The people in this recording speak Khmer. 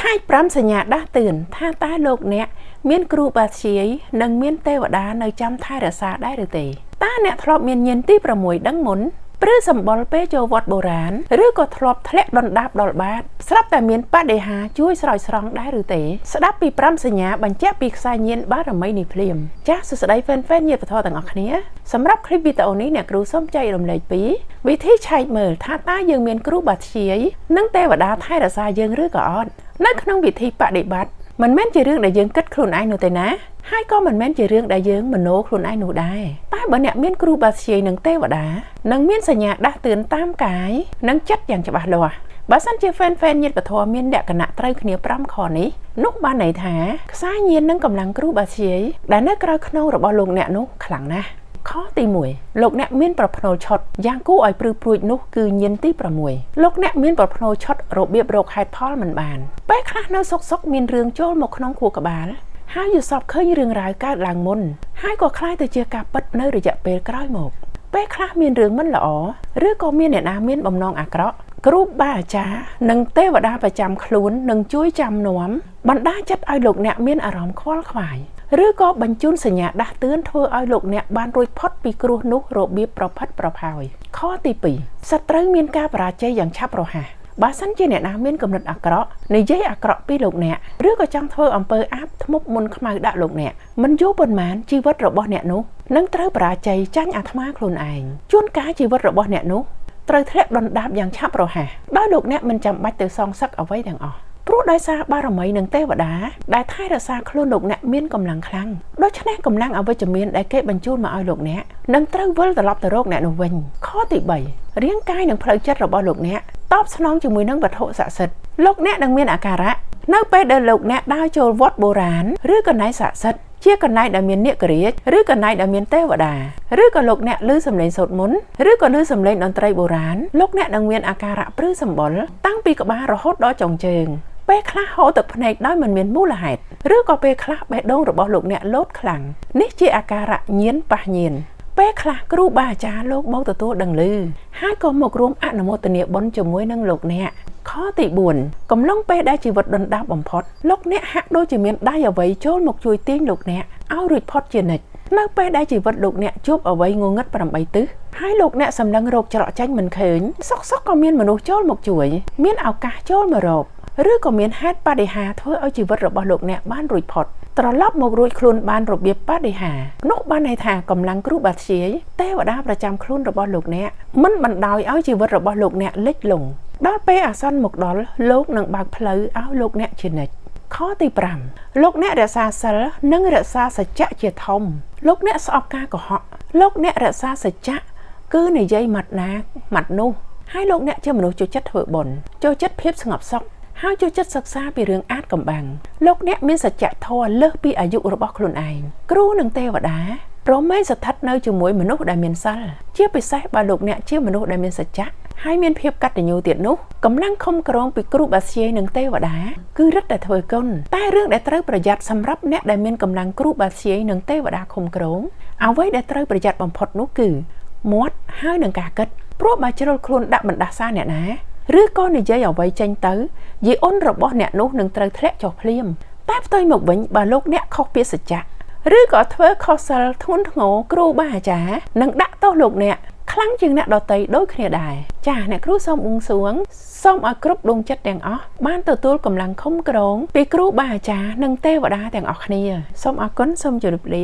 ឆែក5សញ្ញាដាស់តឿនថាតើលោកអ្នកមានគ្រូបាធ្យាយនិងមានទេវតានៅចាំថែរក្សាដែរឬទេតើអ្នកធ្លាប់មានញាណទី6ដឹងមុនព្រឺសម្បុរពេលចូលវត្តបុរាណឬក៏ធ្លាប់ធ្លាក់ដុនដាបដល់បាតស្រាប់តែមានបដិហាជួយស្រោចស្រង់ដែរឬទេស្ដាប់ពី5សញ្ញាបញ្ជាក់ពីខ្សែញាណបារមីនេះភ្លាមចាសសួស្តីហ្វេនហ្វេនញាតិពធទាំងអស់គ្នាសម្រាប់คลิปវីដេអូនេះអ្នកគ្រូសូមចែករំលែកពីវិធីឆែកមើលថាតើយើងមានគ្រូបាធ្យាយនិងទេវតាថែរក្សាយើងឬក៏អត់នៅក្នុងវិធីបដិបត្តិមិនមែនជារឿងដែលយើងគិតខ្លួនឯងនោះទេណាហើយក៏មិនមែនជារឿងដែលយើងមโนខ្លួនឯងនោះដែរតែបើអ្នកមានគ្រូបាធ្យាយនិងទេវតានឹងមានសញ្ញាដាស់តឿនតាមកាយនិងចិត្តយ៉ាងច្បាស់លាស់បើសិនជាហ្វេនហ្វេនញាតិពធមានលក្ខណៈត្រូវគ្នា5ខនេះនោះបានន័យថាខ្សែញាណនិងកម្លាំងគ្រូបាធ្យាយដែលនៅក្រៅខ្នងរបស់លោកអ្នកនោះខ្លាំងណាស់ខទី1លោកអ្នកមានប្រផ្នូលឆុតយ៉ាងគួរឲ្យព្រឺព្រួចនោះគឺញាណទី6លោកអ្នកមានប្រផ្នូលឆុតរបៀបរកហេតុផលមិនបានពេលខ្លះនៅសុកសុកមានរឿងចូលមកក្នុងខួរក្បាលហើយយល់សពឃើញរឿងរ៉ាវកើតឡើងមុនហើយក៏คล้ายទៅជាការពិតនៅរយៈពេលក្រោយមកពេលខ្លះមានរឿងមិនល្អឬក៏មានអ្នកណាមានបំណងអាក្រក់គ្រូបាអាចារ្យនិងទេវតាប្រចាំខ្លួននឹងជួយចាំនាំបណ្ដាចិត្តឲ្យលោកអ្នកមានអារម្មណ៍ខ្វល់ខ្វាយឬក៏បញ្ជូនសញ្ញាដាស់តឿនធ្វើឲ្យលោកអ្នកបានរួចផុតពីគ្រោះនោះរបៀបប្រផិតប្រផោយខទី2សត្រូវមានការបរាជ័យយ៉ាងឆាប់រហ័សបើសិនជាអ្នកណាមានគំនិតអាក្រក់និយាយអាក្រក់ពីលោកអ្នកឬក៏ចង់ធ្វើអំពើអាបធ្មប់មុនខ្មៅដាក់លោកអ្នកមិនយូរប៉ុន្មានជីវិតរបស់អ្នកនោះនឹងត្រូវបរាជ័យចាញ់អាត្មាខ្លួនឯងជួនកាលជីវិតរបស់អ្នកនោះត្រូវធ្លាក់ដុនដាបយ៉ាងឆាប់រហ័សដោយលោកអ្នកមិនចាំបាច់ទៅសងសឹកអ្វីទាំងអស់ព្រោះដោយសារបារមីនិងទេវតាដែលថែរក្សាខ្លួនលោកអ្នកមានកម្លាំងខ្លាំងដូច្នេះកម្លាំងអវិជ្ជមានដែលគេបញ្ជូនមកឲ្យលោកអ្នកនឹងត្រូវវិលត្រឡប់ទៅរកអ្នកនោះវិញខទី3រាងកាយនិងផ្លូវចិត្តរបស់លោកអ្នកតបស្នងជាមួយនឹងវត្ថុស័ក្តិសិទ្ធិលោកអ្នកនឹងមានអាការៈនៅពេលដែលលោកអ្នកដើរចូលវត្តបុរាណឬកន្លែងស័ក្តិសិទ្ធិជាកន្លែងដែលមាននាគរាជឬកន្លែងដែលមានទេវតាឬក៏លោកអ្នកឮសំឡេងសូត្រមន្តឬក៏ឮសំឡេងតន្ត្រីបុរាណលោកអ្នកនឹងមានអាការៈព្រឺសម្បុរតាំងពីក្បាលរហូតដល់ចុងជើងពេលខ្លះហូរទឹកភ្នែកដោយមិនមានមូលហេតុឬក៏ពេលខ្លះបេះដូងរបស់លោកអ្នកលោតខ្លាំងនេះជាអាការៈញៀនប៉ះញៀនពេលខ្លះគ្រូបាអាចារ្យលោកមកទទួលដឹងឮហើយក៏មករួមអនុមោទនាបុណ្យជាមួយនឹងលោកអ្នកខទី4កំឡុងពេលដែលជីវិតដុនដាបបំផុតលោកអ្នកហាក់ដូចជាមានដៃអ្វីចូលមកជួយទាញលោកអ្នកឲ្យរួចផុតជានិច្ចនៅពេលដែលជីវិតលោកអ្នកជួបអ្វីងងឹត8ទិសហើយលោកអ្នកសម្លឹងរកច្រកចេញមិនឃើញសុកសុកក៏មានមនុស្សចូលមកជួយមានឱកាសចូលមករកឬក៏មានហេតុបដិហាធ្វើឲ្យជីវិតរបស់លោកអ្នកបានរួចផុតត្រឡប់មករួចខ្លួនបានរបៀបបដិហានោះបានន័យថាកម្លាំងគ្រូបាធ្យាយទេវតាប្រចាំខ្លួនរបស់លោកអ្នកមិនបណ្ដោយឲ្យជីវិតរបស់លោកអ្នកលិចលង់ដល់ពេលអាសន្នមកដល់លោកនឹងបើកផ្លូវឲ្យលោកអ្នកជានិច្ចខទី5លោកអ្នករក្សាសិលនិងរក្សាសច្ចៈជាធំលោកអ្នកស្អប់ការកុហកលោកអ្នករក្សាសច្ចៈគឺនិយាយម៉ាត់ណាម៉ាត់នោះហើយលោកអ្នកជាមនុស្សចូលចិត្តធ្វើបុណ្យចូលចិត្តភាពស្ងប់សុខហើយចូលចិត្តសិក្សាពីរឿងអាតកំបាំងលោកអ្នកមានសច្ចធម៌លើសពីអាយុរបស់ខ្លួនឯងគ្រូនិងទេវតារមែងស្ថិតនៅជាមួយមនុស្សដែលមានសិលជាពិសេសបើលោកអ្នកជាមនុស្សដែលមានសច្ចៈហើយមានភាពកតញ្ញូទៀតនោះកម្លាំងខំក្រងពីគ្រូបាធ្យាយនិងទេវតាគឺរឹតតែធ្វើគុណតែរឿងដែលត្រូវប្រយ័ត្នសម្រាប់អ្នកដែលមានកម្លាំងគ្រូបាធ្យាយនិងទេវតាខំក្រងអ្វីដែលត្រូវប្រយ័ត្នបំផុតនោះគឺមាត់ហើយនឹងការគិតព្រោះបើជ្រុលខ្លួនដាក់បណ្ដាសាអ្នកណាឬក៏និយាយអ្វីចេញទៅយីអ៊ុនរបស់អ្នកនោះនឹងត្រូវធ្លាក់ចុះភ្លាមតែផ្ទុយមកវិញបើលោកអ្នកខុសពីសច្ចៈឬក៏ធ្វើខុសសិលធ្ងន់ធ្ងរគ្រូបាអាចារ្យនឹងដាក់ទោសលោកអ្នកខ្លាំងជាងអ្នកដទៃដូចគ្នាដែរចា៎អ្នកគ្រូសូមបួងសួងសូមឲ្យគ្រប់ដួងចិត្តទាំងអស់បានទទួលកម្លាំងខំក្រងពីគ្រូបាអាចារ្យនិងទេវតាទាំងអស់គ្នាសូមអរគុណសូមជម្រាបលា